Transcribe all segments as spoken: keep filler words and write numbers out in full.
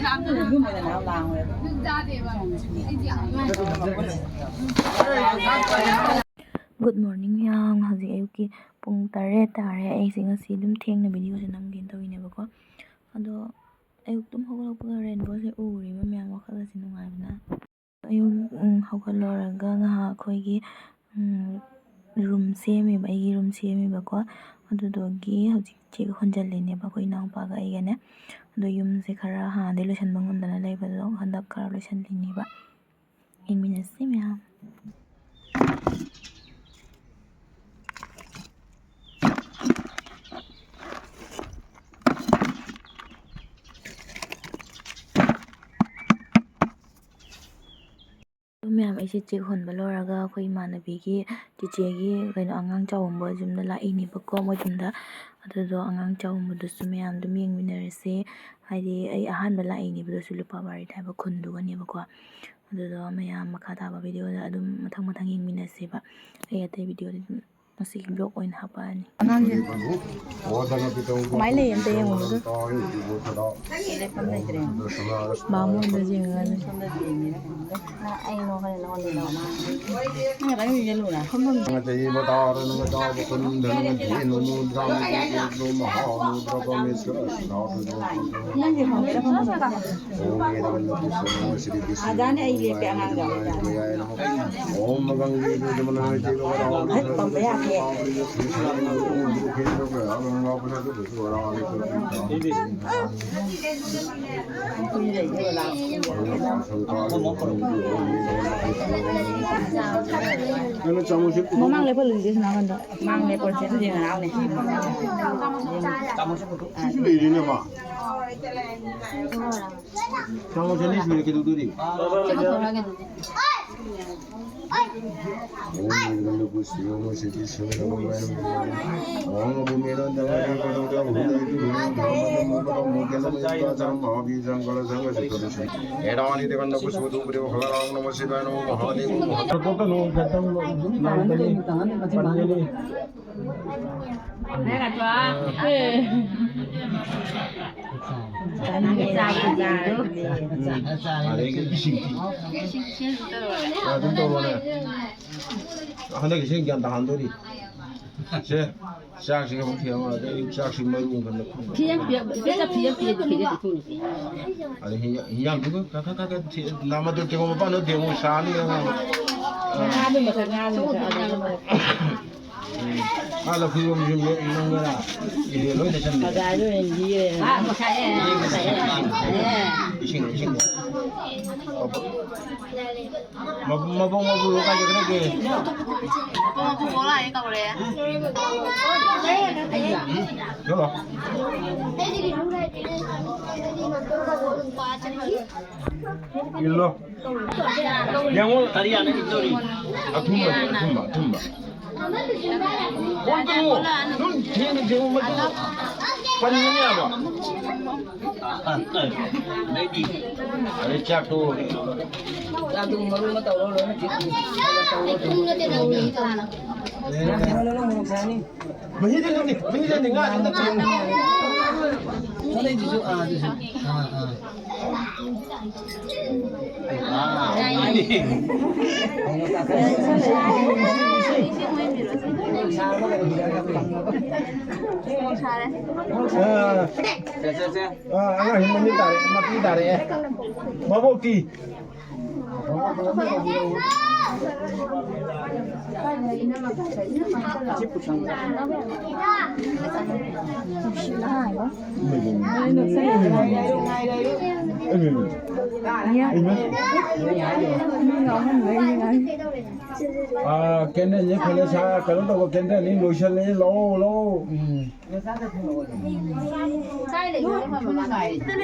Good morning, ꯃꯌꯥꯝ꯫ ꯍꯧꯖꯤꯛ ꯑꯌꯨꯛꯀꯤ ꯄꯨꯡ ꯇꯔꯦꯠ ꯇꯥꯔꯦ꯫ ꯑꯩꯁꯦ ꯉꯁꯤ ꯑꯗꯨꯝ ꯊꯦꯡꯅ ꯚꯤꯗꯤꯑꯣꯁꯦ ꯅꯝꯒꯦꯅ ꯇꯧꯔꯤꯅꯦꯕꯀꯣ꯫ ꯑꯗꯣ ꯑꯌꯨꯛ ꯇꯨꯝ ꯍꯧꯒꯠꯂꯛꯄꯒ ꯔꯦꯟꯕꯣꯁꯦ ꯎꯔꯤꯕ ꯃꯌꯥꯝ, ꯋꯥꯈꯜꯒꯁꯦ ꯅꯨꯡꯉꯥꯏꯕꯅ꯫ ꯑꯌꯨꯛ, ꯎꯝ, ꯍꯧꯒꯠꯂꯨꯔꯒ ꯉꯥꯏꯍꯥꯛ ꯑꯩꯈꯣꯏꯒꯤ, ꯎꯝ, ꯔꯨꯝ ꯁꯦꯝꯃꯤꯕ, ꯑꯩꯒꯤ ꯔꯨꯝ ꯁꯦꯝꯃꯤꯕꯀꯣ꯫ ꯑꯗꯨꯗꯨꯒꯤ ꯍꯧꯖꯤꯛ ꯆꯦꯛ ꯍꯣꯟꯖꯜꯂꯤꯅꯦꯕ ꯑꯩꯈꯣꯏ ꯏꯅꯥꯎꯄꯥꯒ ꯑꯩꯒꯅꯦ꯫ ꯑꯗꯣ ꯌꯨꯝꯁꯦ ꯈꯔ ꯍꯥꯟꯅꯗꯤ ꯂꯣꯏꯁꯟꯕ ꯉꯝꯗꯅ ꯂꯩꯕꯗꯣ ꯍꯟꯗꯛ ꯈꯔ ꯂꯣꯏꯁꯜꯂꯤꯅꯦꯕ꯫ ꯌꯦꯡꯃꯤꯟꯅꯁꯤ ꯃꯌꯥꯝ꯫ ꯑꯗꯨ ꯃꯌꯥꯝ, ꯑꯩꯁꯦ ꯆꯦꯛ ꯍꯣꯟꯕ ꯂꯣꯏꯔꯒ ꯑꯩꯈꯣꯏ ꯏꯃꯥꯟꯅꯕꯤꯒꯤ ꯆꯤꯆꯦꯒꯤ ꯀꯩꯅꯣ ꯑꯉꯥꯡ ꯆꯥꯎꯝꯕ ꯌꯨꯝꯗ ꯂꯥꯛꯏꯅꯦꯕꯀꯣ, ꯃꯣꯏ ꯌꯨꯝꯗ꯫ ꯑꯗꯨꯗꯣ ꯑꯉꯥꯡ ꯆꯥꯎꯝꯕꯗꯨꯁꯨ ꯃꯌꯥꯝ ꯑꯗꯨꯝ ꯌꯦꯡꯃꯤꯟꯅꯔꯁꯦ꯫ ꯍꯥꯏꯗꯤ ꯑꯩ ꯑꯍꯥꯟꯕ ꯂꯥꯛꯏꯅꯦꯕ, ꯑꯗꯨꯁꯨ ꯂꯨꯄꯥ ꯕꯥꯔꯤ ꯍꯥꯏꯕ ꯈꯨꯟꯗꯨꯒꯅꯦꯕꯀꯣ꯫ ꯑꯗꯨꯗꯣ ꯃꯌꯥꯝ ꯃꯈꯥ ꯇꯥꯕ ꯚꯤꯗꯤꯑꯣꯗ ꯑꯗꯨꯝ ꯃꯊꯪ ꯃꯊꯪ ꯌꯦꯡꯃꯤꯟꯅꯁꯦꯕ꯫ ꯑꯩ ꯑꯇꯩ ꯚꯤꯗꯤꯑꯣꯗꯤ ꯑꯗꯨꯝ ꯉꯁꯤꯒꯤ ꯕ꯭ꯂꯣꯛ ꯑꯣꯏꯅ ꯍꯥꯞꯄꯛꯑꯅꯤ꯫ ꯑꯉꯥꯡꯁꯦ ꯀꯃꯥꯏꯅ ꯂꯩ ꯑꯝꯇ ꯌꯦꯡꯉꯨꯕꯗꯣ꯫ ꯂꯦꯞꯐꯝ ꯂꯩꯇ꯭ꯔꯦ꯫ ꯕꯥꯃꯣꯟꯗ ꯌꯦꯡꯉꯒꯅꯤ꯫ ꯅꯪ ꯈꯤꯇꯪ ꯌꯦꯡꯉꯨꯅ꯫ ꯐꯝꯐꯝ꯫ ꯅꯪꯒꯤ ꯐꯝꯕꯗ ꯐꯝꯕ꯫ ꯑꯣꯖꯥꯅꯦ ꯑꯩ ꯂꯦꯞꯀꯦ ꯑꯉꯥꯡꯒ꯫ ꯍꯠ ꯄꯝꯕ ꯌꯥꯗꯦ꯫ ꯃꯃꯥꯡ ꯂꯦꯞꯍꯜꯂꯨꯁꯦ ꯁꯅꯥꯀꯟꯗ꯫ ꯃꯥꯡ ꯂꯦꯞꯄꯁꯦ ꯑꯗꯨꯗꯤ ꯉꯔꯥꯡꯅꯦ꯫ ꯁꯤꯁꯨ ꯂꯩꯔꯤꯅꯦ ꯃꯥ꯫ ꯆꯥꯃꯁ ꯑꯅꯤ ꯁꯨꯔꯦ, ꯀꯩꯗꯧꯗꯣꯔꯤ? ꯑꯗꯒꯤ ꯏꯁꯤꯡ ꯑꯗꯨꯝ ꯇꯧꯔꯣꯅꯦ꯫ ꯍꯟꯗꯛ ꯏꯁꯤꯡ ꯒ꯭ꯌꯥꯟ ꯇꯥꯍꯟꯗꯣꯔꯤ꯫ ꯁꯦ, ꯆꯥꯛꯁꯤꯒ ꯑꯃꯨꯛ ꯊꯦꯡꯉꯣ꯫ ꯑꯗꯩ ꯆꯥꯛꯁꯤ ꯃꯔꯨ ꯑꯃ ꯈꯟꯗ ꯈꯨꯝꯃꯣ꯫ ꯐꯤ ꯑꯃ ꯄꯤꯌꯣ, ꯄꯤꯌꯣ, ꯐꯤ ꯑꯃ ꯄꯤꯌꯣ, ꯐꯤ ꯑꯃ ꯄꯤꯌꯣ꯫ ꯑꯗꯩ ꯍꯤꯟꯖꯥꯡ, ꯍꯤꯟꯖꯥꯡꯗꯨꯒ ꯈꯔ, ꯈꯔ, ꯈꯔ, ꯈꯔ ꯊꯤ-, ꯅꯥꯃꯗ ꯇꯦꯡꯉꯣ ꯃꯄꯥꯟꯗ ꯇꯦꯡꯉꯣ ꯁꯥꯅꯤ꯫ ꯉꯥꯗꯨ ꯃꯊꯛ ꯉꯥꯗꯨ ꯃꯊꯛ꯫ ꯎꯝ꯫ ꯑꯥ, ꯂꯐꯨ ꯏꯔꯣꯝꯕꯁꯨ ꯅꯪ ꯉꯔꯥꯡ ꯏꯔꯦ ꯂꯣꯏ ꯂꯩꯁꯟꯕꯤꯔꯦ꯫ ꯕꯖꯥꯔꯗ ꯑꯣꯏꯅ ꯂꯤꯔꯦ꯫ ꯏꯁꯤꯡ, ꯏꯁꯤꯡ꯫ ꯃꯕꯨꯡ, ꯃꯕꯨꯡ ꯃꯕꯨꯡ ꯀꯥꯏ ꯆꯠꯈ꯭ꯔꯒꯦ? ꯃꯕꯨꯡ ꯃꯕꯨꯡ ꯂꯥꯛꯑꯦ ꯀꯧꯔꯦ꯫ ꯆꯠꯂꯣ꯫ ꯏꯜꯂꯣ꯫ ꯌꯦꯡꯉꯣ꯫ ꯀꯔꯤ ꯍꯥꯟꯅ ꯏꯠꯇꯣꯔꯤ? ꯑꯊꯨꯝꯕ, ꯑꯊꯨꯝꯕ, ꯑꯊꯨꯝꯕ꯫ ꯀꯣꯟ ꯀꯣꯟ꯫ ꯑꯗꯨꯝ ꯊꯦꯡꯅ ꯊꯦꯡꯉꯨ ꯃꯗꯨ꯫ ꯄꯟꯒꯅꯤ ꯍꯥꯏꯕ꯫ ꯑꯗꯩ ꯆꯥꯛꯇꯣ꯫ ꯆꯥꯛꯇꯣ ꯃꯔꯨ ꯑꯃ ꯇꯧꯔꯣ, ꯂꯣꯏꯅ ꯊꯤꯠ-, ꯊꯤꯠ-, ꯇꯧꯔꯣ꯫ ꯃꯍꯤꯗ ꯂꯧꯅꯤ, ꯃꯍꯤꯗ ꯂꯧꯅꯤ, ꯉꯥ ꯑꯗꯨꯝ ꯆꯠꯂꯦ꯫ ꯆꯠꯂꯦ ꯑꯗꯨꯁꯨ, ꯑꯥ, ꯑꯗꯨꯁꯨ꯫ ꯑꯥ, ꯑꯥ꯫ ꯑꯥ, ꯃꯥꯅꯤ꯫ ꯑꯥ꯫ ꯁꯦ, ꯁꯦ, ꯁꯦ꯫ ꯑꯥ, ꯑꯉꯥꯡꯁꯤ ꯃꯃꯤꯠ ꯇꯥꯔꯛꯑꯦ, ꯃꯄꯤ ꯇꯥꯔꯛꯑꯦ꯫ ꯃꯕꯣꯛꯇꯤ? ꯑꯥ, ꯀꯦꯟꯗꯜꯁꯦ ꯐꯅ ꯁꯥ-, ꯀꯩꯅꯣ ꯇꯧꯕ ꯀꯦꯟꯗꯜꯅꯤ, ꯂꯣꯏꯁꯜꯂꯦ, ꯂꯧ, ꯂꯧ꯫ ꯎꯝ꯫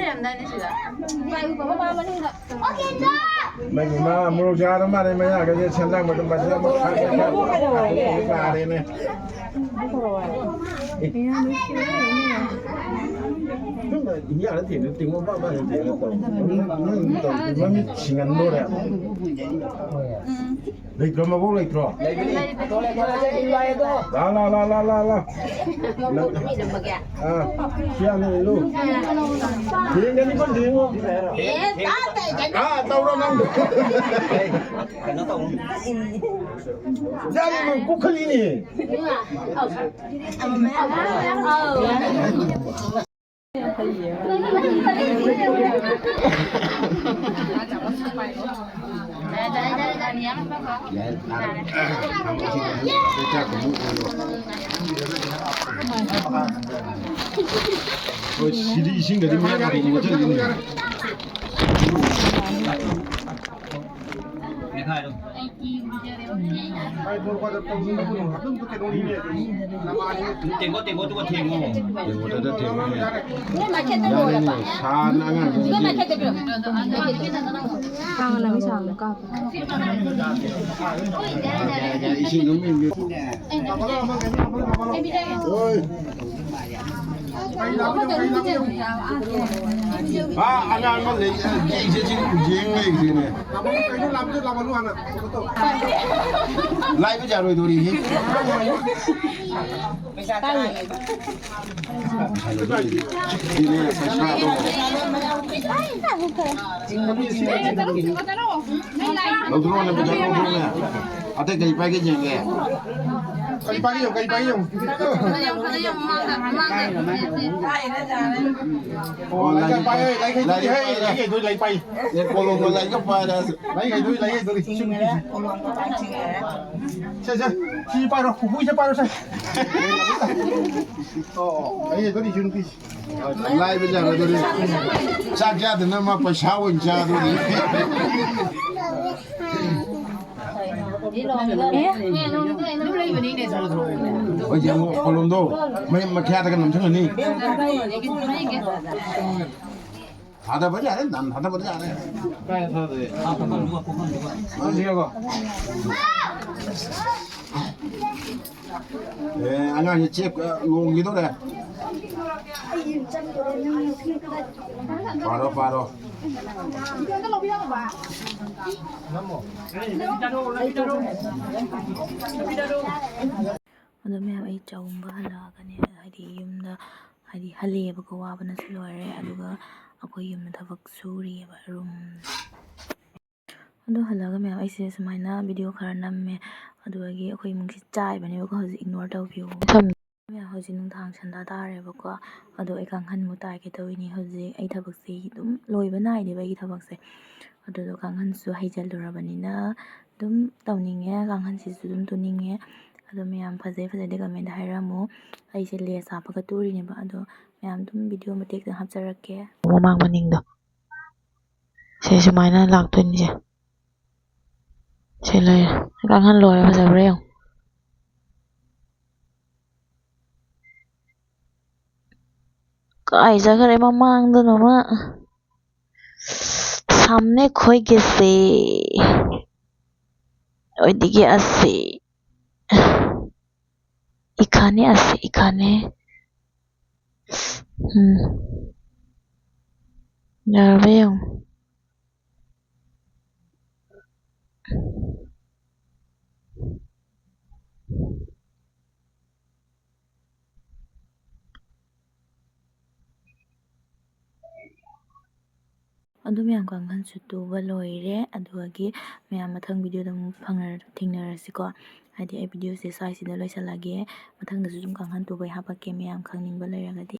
ꯃꯥꯏ ꯃꯃꯥ ꯃꯣꯔꯣꯛ ꯆꯥꯔ ꯃꯥꯜꯂꯦ, ꯃꯌꯥꯒꯁꯦ ꯁꯦꯟꯗꯥꯡ ꯃꯇꯨꯝ ꯃꯆꯥ ꯑꯃ ꯈꯥꯛꯑꯦ, ꯈꯥꯛꯑꯦ, ꯈꯥꯛꯑꯦꯅꯦ꯫ ꯁꯨꯝ ꯌꯥꯔ ꯊꯦꯡꯅ ꯇꯤꯡꯉꯣ ꯃꯥ ꯃꯥ ꯇꯧ꯫ ꯃꯃꯤꯠ ꯁꯤꯡꯍꯟꯗꯣꯔꯦ꯫ ꯂꯩꯇ꯭ꯔꯣ, ꯃꯕꯣꯛ ꯂꯩꯇ꯭ꯔꯣ? ꯂꯥ, ꯂꯥ, ꯂꯥ, ꯂꯥ, ꯂꯥ, ꯂꯥ꯫ ꯑꯥ, ꯁꯤ ꯌꯥꯝꯅ ꯂꯩꯔꯨ꯫ ꯊꯦꯡꯒꯅꯤꯀꯣ, ꯊꯦꯡꯉꯣ꯫ ꯑꯥ, ꯇꯧꯔꯣ ꯅꯪ꯫ ꯌꯥꯝꯅ ꯀꯨꯈꯠꯂꯤꯅꯦ꯫ ꯍꯣꯏ, ꯁꯤꯗꯤ ꯏꯁꯤꯡꯗꯗꯤ ꯃꯌꯥꯝ ꯀꯥꯊꯣꯛꯄ ꯆꯠꯂꯤꯅꯦ꯫ ꯇꯦꯡꯀꯣꯠ, ꯇꯦꯡꯀꯣꯠ, ꯑꯗꯨꯒ ꯊꯦꯡꯉꯣ꯫ ꯇꯦꯡꯀꯣꯠꯇꯨꯗ ꯊꯦꯡꯉꯣꯅꯦ꯫ ꯌꯥꯔꯦꯅꯦ, ꯁꯥꯅ ꯑꯉꯥꯡꯁꯤꯡꯁꯤ꯫ ꯁꯥꯡꯅ ꯅꯪꯒꯤ ꯁꯥꯡꯅ ꯀꯥꯞꯄꯣ꯫ ꯏꯁꯤꯡ ꯑꯗꯨꯝ ꯏꯟꯕꯤꯌꯨ꯫ ꯍꯣꯏ꯫ ꯑꯥ, ꯑꯉꯥꯡ ꯑꯃ ꯂꯩ, ꯌꯦꯡꯁꯦ, ꯁꯤ ꯌꯦꯡ ꯂꯩꯔꯤꯁꯤꯅꯦ꯫ ꯂꯥꯏꯕ ꯌꯥꯔꯣꯏꯗꯧꯔꯤꯍꯦ꯫ ꯁꯤꯅꯦ, ꯄꯩꯁꯥꯗꯣ꯫ ꯂꯧꯊꯣꯛꯑꯣꯅꯦ, ꯄꯩꯁꯥ ꯂꯧꯊꯣꯛꯑꯣꯅꯦ꯫ ꯑꯇꯩ ꯀꯔꯤ ꯄꯥꯏꯒꯦ ꯌꯦꯡꯒꯦ꯫ ꯀꯔꯤ ꯄꯥꯏꯒꯦ ꯌꯦꯡꯉꯨ, ꯀꯔꯤ ꯄꯥꯏꯒꯦ ꯌꯦꯡꯉꯨ꯫ ꯈꯔ ꯌꯦꯡꯉꯨ, ꯈꯔ ꯌꯦꯡꯉꯨ, ꯃꯃꯥꯡꯗ, ꯃꯃꯥꯡꯗ꯫ ꯑꯣ, ꯂꯥꯏꯔꯤꯛ ꯄꯥꯏ, ꯂꯥꯏꯔꯤꯛ ꯄꯥꯏ, ꯂꯥꯏꯔꯤꯛ ꯄꯥꯏ꯫ ꯑꯦ, ꯀꯣꯂꯣꯝꯒ ꯂꯥꯏꯔꯤꯛꯀ ꯄꯥꯏꯔꯦ꯫ ꯂꯥꯏꯔꯤꯛ ꯍꯩꯗꯣꯔꯤ, ꯂꯥꯏꯔꯤꯛ ꯍꯩꯗꯣꯔꯤ꯫ ꯁꯦ, ꯁꯦ, ꯁꯤ ꯄꯥꯏꯔꯣ, ꯄꯨꯄꯨꯒꯤꯁꯦ ꯄꯥꯏꯔꯣ, ꯁꯦ꯫ ꯑꯣ, ꯑꯣ, ꯂꯥꯏꯔꯤꯛ ꯍꯩꯗꯣꯔꯤ, ꯏꯆꯟ ꯅꯨꯄꯤꯁꯦ꯫ ꯂꯥꯏꯕ ꯌꯥꯔꯣꯏꯗꯧꯔꯤ꯫ ꯆꯥꯛ ꯆꯥꯗꯅ ꯃꯥ ꯄꯩꯁꯥ ꯑꯣꯏꯅ ꯆꯥꯗꯣꯔꯤ꯫ ꯍꯣꯏ, ꯌꯦꯡꯉꯣ, ꯀꯣꯂꯣꯝꯗꯣ ꯃꯌꯥꯝ ꯃꯈꯥꯗꯒ ꯅꯝꯁꯤꯜꯂꯅꯤ꯫ ꯊꯥꯗꯕ ꯌꯥꯔꯦ, ꯅꯝ ꯊꯥꯗꯕ ꯌꯥꯔꯦ꯫ ꯅꯝꯁꯤꯜꯂꯒ꯫ ꯑꯦ, ꯑꯉꯥꯡꯁꯦ ꯆꯦꯞ, ꯑ, ꯂꯣꯡꯈꯤꯗꯧꯔꯦ꯫ ꯄꯥꯔꯣ, ꯄꯥꯔꯣ꯫ ꯑꯗꯣ ꯃꯌꯥꯝ, ꯑꯩ ꯆꯥꯛꯎꯝꯕ ꯍꯜꯂꯛꯑꯒꯅꯦ, ꯍꯥꯏꯗꯤ ꯌꯨꯝꯗ, ꯍꯥꯏꯗꯤ ꯍꯜꯂꯛꯑꯦꯕꯀꯣ, ꯋꯥꯕꯅꯁꯨ ꯂꯣꯏꯔꯦ꯫ ꯑꯗꯨꯒ ꯑꯩꯈꯣꯏ ꯌꯨꯝꯗ ꯊꯕꯛ ꯁꯨꯔꯤꯑꯕ, ꯔꯨꯝ꯫ ꯑꯗꯨ ꯍꯜꯂꯛꯑꯒ ꯃꯌꯥꯝ, ꯑꯩꯁꯦ ꯁꯨꯃꯥꯏꯅ ꯚꯤꯗꯤꯑꯣ ꯈꯔ ꯅꯝꯃꯦ꯫ ꯑꯗꯨꯗꯒꯤ ꯑꯩꯈꯣꯏ ꯏꯃꯨꯡꯁꯤ ꯆꯥꯏꯕꯅꯦꯕꯀꯣ, ꯍꯧꯖꯤꯛ ꯏꯒꯅꯣꯔ ꯇꯧꯕꯤꯌꯣ꯫ ꯊꯝ- ꯃꯌꯥꯝ, ꯍꯧꯖꯤꯛ ꯅꯨꯡꯗꯥꯡ ꯁꯟꯗꯥ ꯇꯥꯔꯦꯕꯀꯣ꯫ ꯑꯗꯣ ꯑꯩ ꯀꯥꯡꯈꯟꯃꯨꯛ ꯇꯥꯏꯒꯦ ꯇꯧꯔꯤꯅꯤ꯫ ꯍꯧꯖꯤꯛ ꯑꯩ ꯊꯕꯛꯁꯦ ꯑꯗꯨꯝ ꯂꯣꯏꯕ ꯅꯥꯏꯗꯦꯕ, ꯑꯩꯒꯤ ꯊꯕꯛꯁꯦ꯫ ꯑꯗꯨꯗꯣ ꯀꯥꯡꯈꯟꯁꯨ ꯍꯩꯖꯤꯜꯂꯨꯔꯕꯅꯤꯅ ꯑꯗꯨꯝ ꯇꯧꯅꯤꯡꯉꯦ, ꯀꯥꯡꯈꯟꯁꯤꯁꯨ ꯑꯗꯨꯝ ꯇꯨꯅꯤꯡꯉꯦ꯫ ꯑꯗꯣ ꯃꯌꯥꯝ, ꯐꯖꯩ ꯐꯖꯗꯦ ꯀꯃꯦꯟꯗ ꯍꯥꯏꯔꯝꯃꯨ꯫ ꯑꯩꯁꯦ ꯂꯦꯁ ꯍꯥꯞꯄꯒ ꯇꯨꯔꯤꯅꯦꯕ꯫ ꯑꯗꯣ ꯃꯌꯥꯝ, ꯑꯗꯨꯝ ꯚꯤꯗꯤꯑꯣ ꯃꯇꯦꯛꯇ ꯍꯥꯞꯆꯔꯛꯀꯦ꯫ ꯃꯃꯥꯡ ꯃꯅꯤꯡꯗꯣ꯫ ꯁꯦ ꯁꯨꯃꯥꯏꯅ ꯂꯥꯛꯇꯣꯏꯅꯤꯁꯦ꯫ ꯁꯤ ꯂꯩꯔꯦ꯫ ꯀꯥꯡꯈꯟ ꯂꯣꯏꯔꯦ, ꯐꯖꯕ꯭ꯔꯥ ꯌꯦꯡꯉꯨ꯫ ꯀꯥꯏ ꯆꯠꯈ꯭ꯔꯦ ꯃꯃꯥꯡꯗꯅꯣꯃ? ꯁꯥꯝꯅꯦ ꯈꯣꯏꯒꯦꯁꯦ꯫ ꯑꯣꯏꯗꯤꯒꯦ ꯑꯁꯦ꯫ ꯏꯈꯥꯅꯦ ꯑꯁꯦ, ꯏꯈꯥꯅꯦ꯫ ꯎꯝ꯫ ꯌꯥꯔꯕ ꯌꯦꯡꯉꯨ꯫ ꯑꯗꯨ ꯃꯌꯥꯝ, ꯀꯥꯡꯈꯟꯁꯨ ꯇꯨꯕ ꯂꯣꯏꯔꯦ꯫ ꯑꯗꯨꯗꯒꯤ ꯃꯌꯥꯝ, ꯃꯊꯪ ꯚꯤꯗꯤꯑꯣꯗ ꯑꯃꯨꯛ ꯐꯪꯅꯔ-, ꯊꯦꯡꯅꯔꯁꯤꯀꯣ꯫ ꯍꯥꯏꯗꯤ ꯑꯩ ꯚꯤꯗꯤꯑꯣꯁꯦ ꯁ꯭ꯋꯥꯏꯁꯤꯗ ꯂꯣꯏꯁꯤꯜꯂꯒꯦ꯫ ꯃꯊꯪꯗꯁꯨ ꯑꯗꯨꯝ ꯀꯥꯡꯈꯟ ꯇꯨꯕꯩ ꯍꯥꯄꯛꯀꯦ, ꯃꯌꯥꯝ ꯈꯪꯅꯤꯡꯕ ꯂꯩꯔꯒꯗꯤ꯫